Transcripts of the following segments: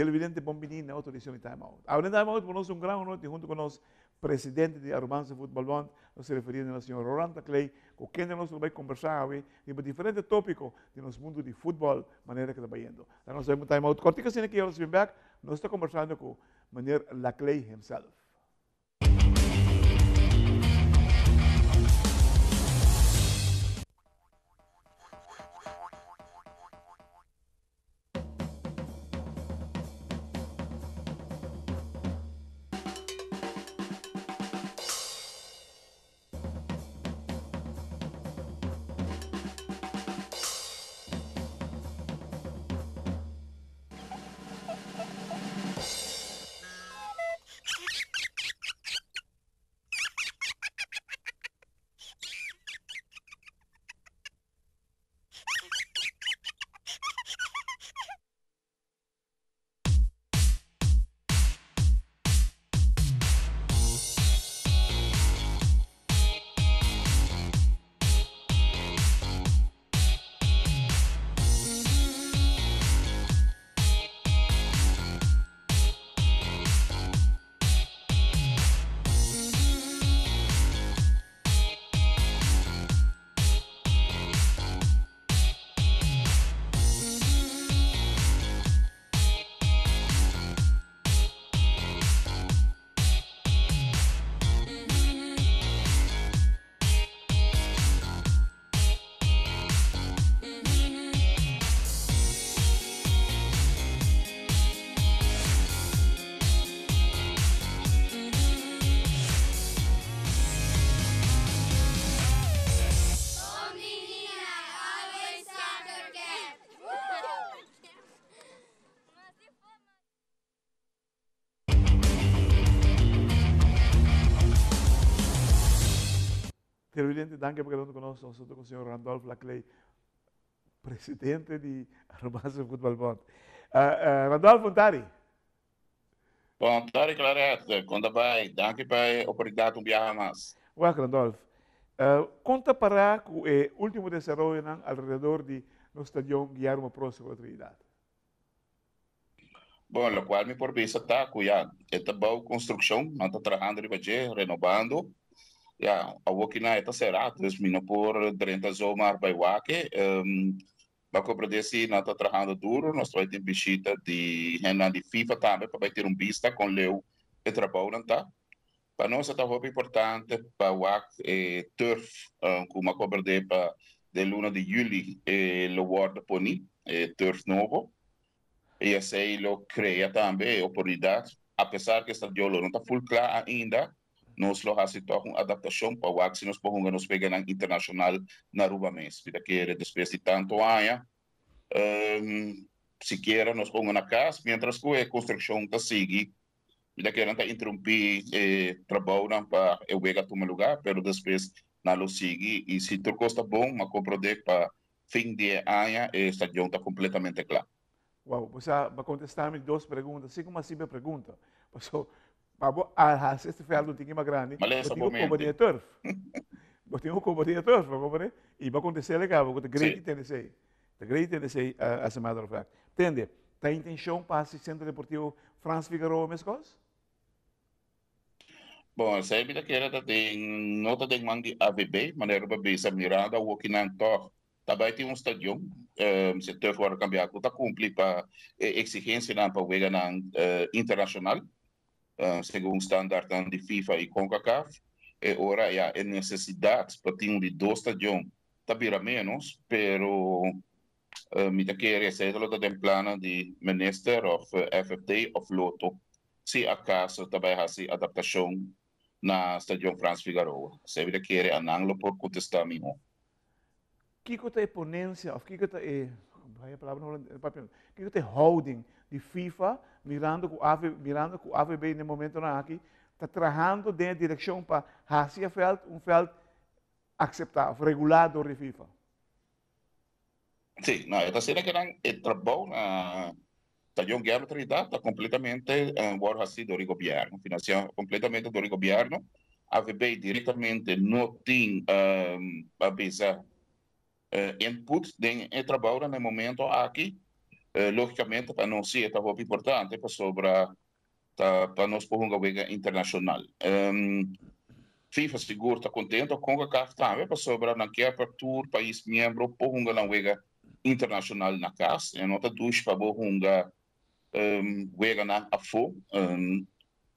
Televidente bon bini na otro edicion di Time Out. Awe den Time Out por nos un gran honor tin hunto cu nos presidente di Arubanse Voetbal Bond, nos ta referiendo na señor Roland Laclay, cu kende nos lo bay combersa awe riba diferente topico di nos mundo di futbol manera cu ta bayendo. Laga nos bay un Time Out cortico asina ki ora nos bin bek nos ta combersando cu meneer Laclay himself. Televidente, danki pa keda ku nos. Nos ta ku señor Randolph Laclay, presidente di Arubaanse Voetbal Bond. Randolph, bon tardi. Bon tardi, Claret. Kon ta bai? Danki pa e oportunidat un biaha mas. Wak, Randolph. Kon ta pará ku e último desaroyonan alrededor di nos stadion Guillermo Próspero Trinidad? Bon, locual mi por bisa ta cu ya e ta bou construccion, nan ta trahando riba dje, renovando. Ya, awokinan e ta cera, dus mi no por drenta zomaar bay wak e. Bo a comprende si nan ta trahando duro, nos ta bay tin bishita di hendenan di FIFA tambe pa bay tira un bista con leu e trabounan ta. Pa nos e ta hopi importante pa wak e turf cu mi a comprende pa den luna di juli e lo wordo poni, e turf nobo. Y esey lo crea tambe e oportunidad, apesar cu e stadion lo no ta full cla ainda, nos lo haci toch un adaptacion pa wak si nos por hunga nos weganan internacional na Aruba mes. Mi ta kere despues di tanto aña, sikiera nos por hunga na cas, mientras cu e construccion ta sigui. Mi ta kere nan ta interumpi e trabounan pa e wega tuma lugar, pero despues nan lo sigui y si tur cos ta bon, m'a comprende pa fin di e aña e stadion ta completamente cla. Wow, bo sa, bo a contesta mi dos pregunta, si como a simple pregunta. Paso, pa bo a haci este veld un tiki mas grandi, bo tin cu coba den e turf. Bo tin cu coba den e turf, bo comprende? Y bo a contesta el caba, cu ta great di tende esey. Ta great di tende esey, as a matter of fact. Tende, ta intencion pa haci Centro Deportivo Frans Figaroa mescos? Bon, esei mi ta kere ta den, no ta den man di AVB, manera bo a bisa, mirando awokinan tòg ta bai tin un stadion, si turf wòrdu kambiá ku ta kumpli pa e eksigensianan pa weganan internashonal, segun standartnan di FIFA i Concacaf, e ora ya e nesesidat pa tin un di dos stadion ta bira ménos, pero mi ta kere esei ta lo ta den plannan di minister òf FFT òf Lotto. Si acaso ta bay haci adaptacion na Stadion Frans Figaroa. Esey ta kere a nan lo por contesta miho. Kiko ta e ponencia of kiko ta e, haya palabra na holandés, papiamento, kiko ta e houding di FIFA mirando cu AV, mirando cu AVB na e momentonan aki ta trahando den e direccion pa haci e veld un veld acepta of regula door di FIFA? Sí, no, e ta asina ke nan e trabou na Stadion Guerra Trinidad ta completamente wòrdu hasí dor di gobièrnu, finansiá completamente dor di gobièrnu. AVB direktamente no tin a bisa input den e trabounan na e momento aki. Lógicamente pa nos sí e ta hopi importante pasobra ta pa nos por hunga wega internacional. FIFA sigur ta contento, Concacaf tambe pasobra nan kier pa tur pais miembro por hunga nan wega internacional na cas. E no ta dushi pa bo hunga weganan afó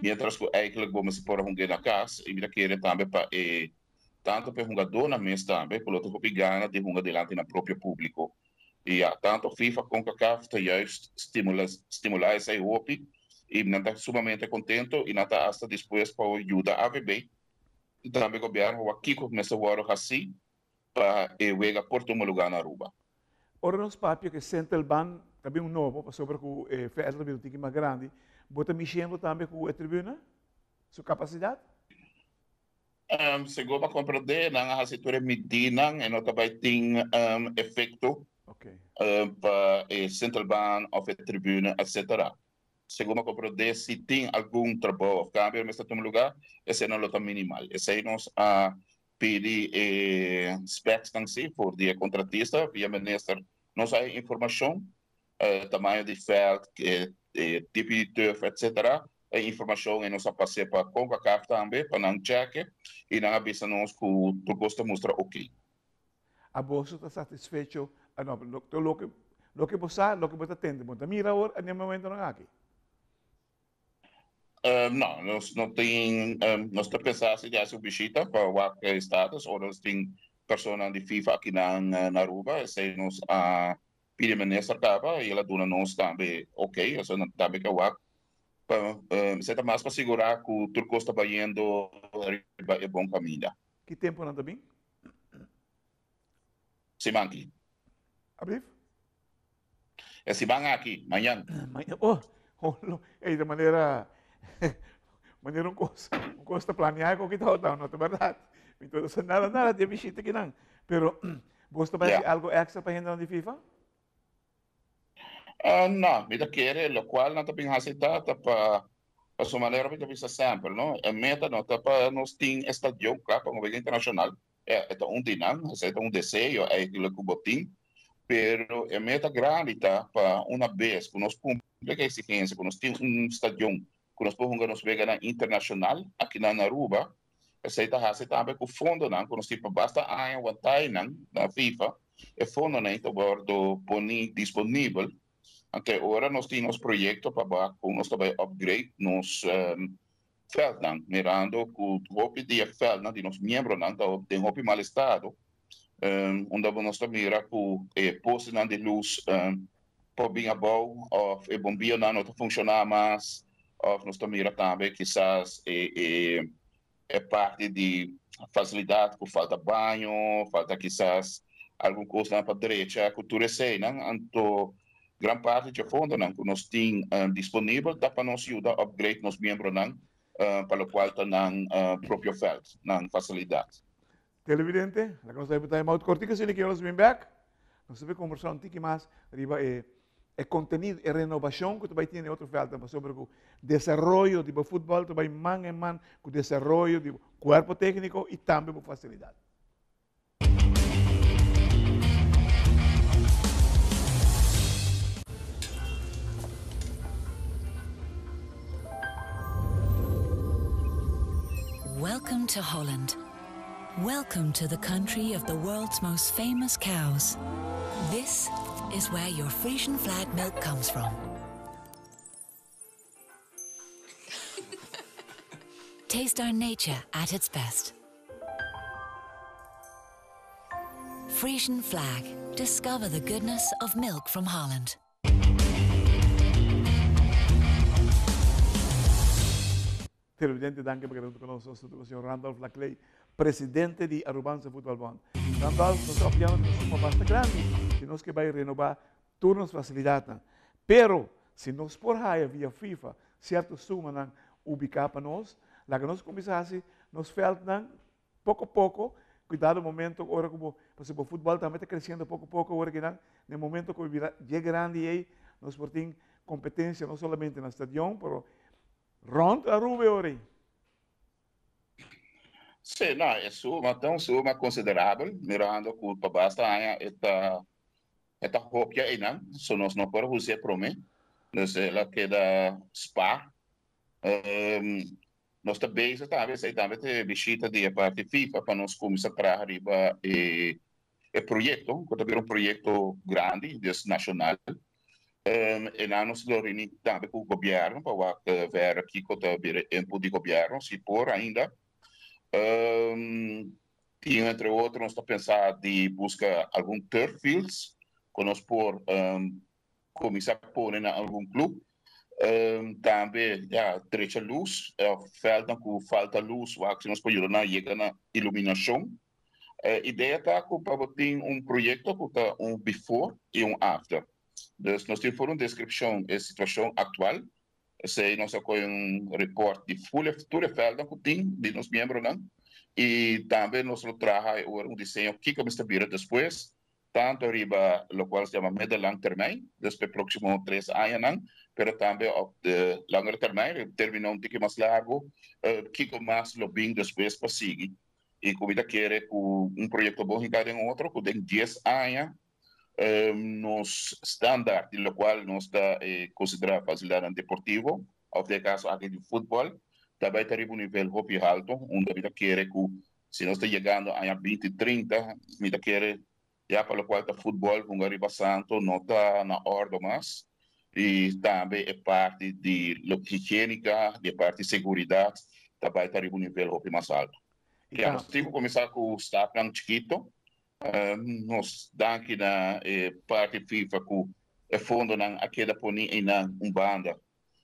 mientras cu eigenlijk bo mester por a hung'é na cas y mi ta kere tambe pa e tanto pa e hungadónan mes tambe cu lo ta hopi gana di hunga dilanti nan propio publico. Y ya, tanto FIFA Concacaf ta juist stimula stimula esei hopi y nan ta sumamente contento y nan ta hasta dispuesto pa yuda AVB y tambe gobierno wak kico mester worde haci pa e wega por tuma lugar na Aruba. Ora nos papia ku e sentelban ta bin un nobo pasobra ku e veld ta bin un tiki mas grandi, bo ta mishendo tambe ku e tribuna, su kapasidat? Segun bo a komprendé, nan a hasi tur e midinan e no ta bai tin efekto pa e sentelban òf e tribuna etsetera. Segun bo a komprendé, si tin algun trabou òf kambio mester tuma lugá, esei lo ta minimal. Esei nos a pidi e specsnan si for di e contratista via minister nos a informacion tamaño di veld e tipo di turf etc e informacion e nos a pase pa Concacaf tambe pa nan cheke y nan a bisa nos cu tur cos ta mustra ok. Aboso ta satisfecho no loke loke bo sa loke bo ta tende bo ta mira awor na e momentonan aki. No, nos no tin, nos ta pensa si di hasi un bishita pa wak e status ora nos tin personanan di FIFA akinan na Aruba, esei nos a pidi minister kaba i el a duna nos tambe ok, osea nan tambe ke wak pa esei ta mas pa sigurá ku tur kos ta bayendo riba e bon kaminda. Ki tempu nan ta bin? Siman aki. Ablief? E siman aki, mañan. Mañan, oh, oh, lo, ey, de manera, manera un cos, un cos ta planea con kita otro, no ta verdad. Mi todo sa nada, nada de visita kinan. Pero, vos ta yeah. algo extra pa hende di FIFA? No, mi ta kere, lo cual nan ta bin hasi ta, ta pa, pa su manera mi ta bisa semper, no? E meta no ta pa nos tin estadion kla pa un wega internacional. E ta un di nan, esei ta un deseo eigenlijk ku bo tin, pero e meta grandi ta pa una bes ku nos kumpli ku e eksigensia, ku nos tin un stadion ku nos por hunga nos weganan internashonal akinan na Aruba, esei ta hasi tambe ku fondonan ku nos tin pa basta aña wantá einan na FIFA, e fondonan ei ta wòrdu poni disponibel. Anto e ora nos tin nos proyekto pa bak ku nos ta bai upgrade nos Veldnan, mirando cu hopi di e veldnan di nos miembronan ta den hopi mal estado, unda bo nos ta mira cu e postenan di luz por bin abou of e bombionan no ta funciona mas, of nos ta mira tambe kisas e e parti di facilidad cu falta baño, falta kisas algun cosnan pa drecha cu tur eseinan, anto Gran parti dje fondonan ku nos tin disponibel ta pa nos yuda upgrade nos miembronan pa lokual ta nan propio vèlt, nan fasilidat. Televidente, laga nos ta hebe time out kortiko asina ke nos bin bèk. Nos ta bin kombersá un tiki mas riba e e kontenido, e renobashon ku ta bai tin den otro vèltnan pasobra ku desaroyo di bo futbòl ta bai man en man ku desaroyo di bo kuerpo tékniko i tambe bo fasilidat. Welcome to Holland. Welcome to the country of the world's most famous cows. This is where your Frisian flag milk comes from. Taste our nature at its best. Frisian flag. Discover the goodness of milk from Holland. Televidente, danki pa keda huntu ku nos. Nos ta ku señor Randolph Laclay, presidente di Arubanse Voetbal Bond. Randolph, nos ta apoyando ku un suma basta grandi si nos ke bai renobá tur nos fasilidatnan. Pero, si nos por haya via FIFA sierto sumanan ubiká pa nos, laga nos kuminsá hasi nos vèltnan poko poko, ku dado momento ora ku bo, pasobra bo futbòl tambe ta kresiendo poko poko awor akinan, na e momento ku bo bira dje grandi ei, nos por tin kompetensia no solamente na stadion, pero rònt Aruba e ora ei. Sí, no, e suma ta un suma konsiderabel, mirando ku pa basta aña e ta. E ta hopia einan, so nos no por us'é promé. Dus el a keda spaar. Nos ta bezig tambe, esei tambe ta e bishita di e parti FIFA pa nos kuminsá traha riba e e proyekto, ku ta bira un proyekto grandi, dus nashonal. Einan nos lo reuní tambe ku gobièrnu pa wak ver kiko ta bira e input di gobièrnu, si por ainda. Tin entre otro nos ta pensa di buska algun turf fields ku nos por kuminsá pone na algun club. Tambe ya drecha lus òf vèldnan ku falta lus wak si nos por yuda nan yega na iluminashon. Idea ta ku pa bo tin un proyekto ku ta un before i un after. Dus nos tin for un deskripshon e situashon aktual. Esei nos a kohe un report di ful e tur e vèldnan ku tin di nos miembronan i tambe nos lo traha e ora un diseño kiko mester bira despues, tanto riba lokual se yama middellang termijn, dus pa e próksimo tres añanan, pero tambe op de langere termijn, riba término un tiki mas largu, kiko mas lo bin despues pa sigui. I ku mi ta kere ku un proyekto bon hinká den otro, ku den dies aña nos standaard di locual nos ta considera facilidadnan deportivo of den e caso aki di futbol ta bay ta riba un nivel hopi halto unda mi ta kere cu si nos ta yegando aña binti trinta mi ta kere ya pa locual ta futbol hunga riba santo no ta na ordo mas y tambe e parti di lo higienica di e parti seguridad ta bay ta riba un nivel hopi mas halto. Ya nos tin cu cuminsa cu stapnan chikito. Nos danki na e parti FIFA ku e fondonan a keda poni einan un banda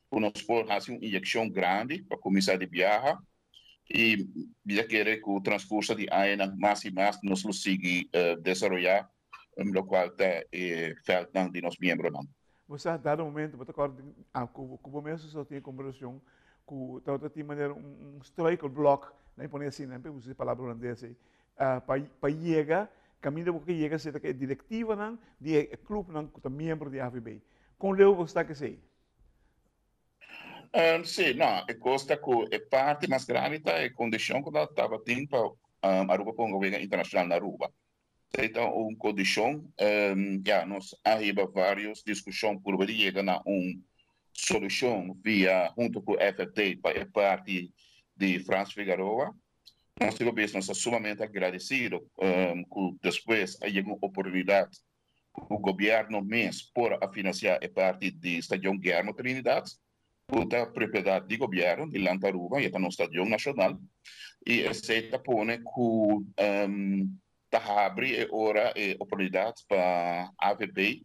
ku nos por hasi un inyekshon grandi pa kuminsá di biaha i mi ta kere ku transkurso di añanan mas i mas nos lo sigui desaroyá lokual ta e vèltnan di nos miembronan. Bo sa dado momento bo ta kòrda ku bo mes so tin e kombersashon ku tabata tin manera un struikelblok, nan pone asina, nan usa e palabra hulandes ei, pa yega kaminda bo ke yega si ta ke direktivanan di e klupnan ku ta miembro di AVB. Kon leu bo sta ku esei? Sí, no, e kos ta ku e parti mas grandi ta e kondishon ku tabatin pa Aruba ponga wega internashonal na Aruba. Esei ta un kondishon, ya, nos a hiba vários diskushon purba di yega na un solushon via huntu ku FFD pa e parti di Frans Figaroa. Nos di gobierno nos ta sumamente agradecido cu despues a yega un oportunidad cu gobierno mes por a financia e parti di Stadion Guillermo Trinidad cu ta propiedad di gobierno di Land Aruba y e ta nos stadion nacional y esey ta pone cu ta habri e ora e oportunidad pa AVB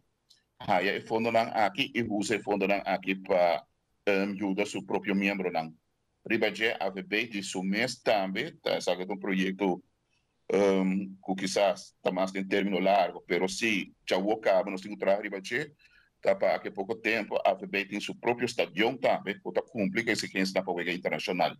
haya e fondonan aki y usa e fondonan aki pa yuda su propio miembronan. Riba dje AVB di su mes tambe ta esaki ta un proyekto ku kisas ta mas den término largo, pero si djawo kaba nos tin ku traha riba dje, ta pa aki poko tempu AVB tin su propio stadion tambe ku ta kumpli ku eksigensianan pa wega internashonal.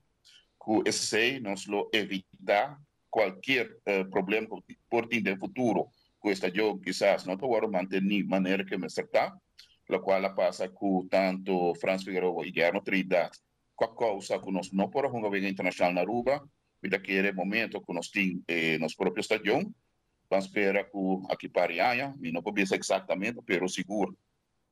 Ku esei nos lo evitá kualkier problema ku por tin den futuro ku e stadion kisas no ta wòrdu mantení manera ku e mester ta, lokual a pasa ku tantu Frans Figueroa i Guillermo Trinidad. Kua kousa ku nos no por a hunga wega internashonal na Aruba? Mi ta kere momento ku nos tin e nos propio stadion. Ban spera ku aki par di aña, mi no por bisa eksaktamente, pero sigur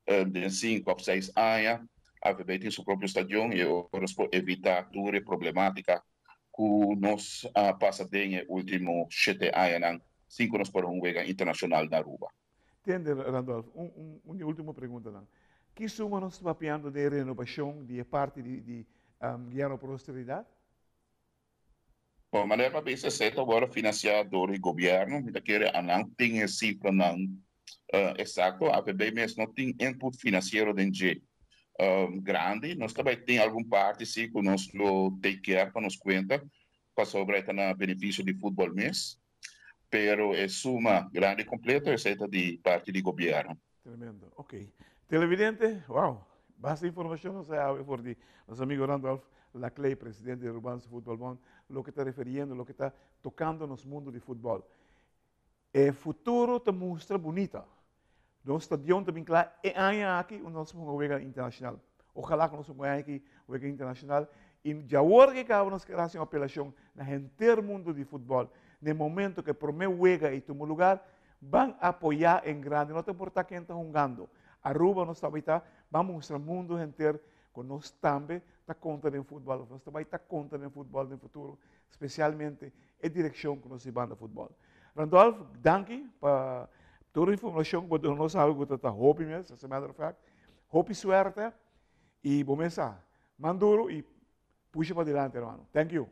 den sinku òf seis aña AVB tin su propio stadion i e ora nos por evitá tur e problematika ku nos a pasa den e último shete añanan sin ku nos por a hunga wega internashonal na Aruba. Tende, Randolph, un un di ultimo preguntanan. Ki suma nos ta papiando den renobacion di e parti di di Guillermo Prosperidad? Bon, manera pa bisa esei ta wòrdu finansiá dor di gobièrnu. Mi ta kere anan tin e sifranan eksakto. AVB mes no tin input finansiero den dje grandi. Nos ta bai tin algun parti si ku nos lo take care pa nos kuenta pasobra e ta na benefisio di futbòl mes. Pero e suma grandi completo esey ta di parti di gobierno. Tremendo. Ok. Televidente, wow, basta informacion nos a hawe for di nos amigo Randolph Laclay, presidente di Arubaanse Voetbal Bond, loke ta referiendo, loke ta tocando nos mundo di futbol. E futuro ta mustra bunita. Nos stadion ta bin kla e aña aki unda nos hunga wega internacional. Ojalá ku nos hunga e aña aki wega internacional. I djawor ke kaba nos ker hasi un apelashon na henter mundo di futbol. Na e momento ku e promé wega ei tuma lugar, Ban apoyá en grande, no ta importá ken ta hungando. Aruba nos ta bai ta, ban mustra mundo henter ku nos tambe ta konta den futbòl, òf nos ta bai ta konta den futbòl den futuro, spesialmente e direkshon ku nos hiba na futbòl. Randolph, danki pa tur informashon ku bo duna nos awe ku ta ta hopi mes, as a matter of fact. Hopi suerte i bo mes sa, man duro i pusha padilanti hermano. Thank you.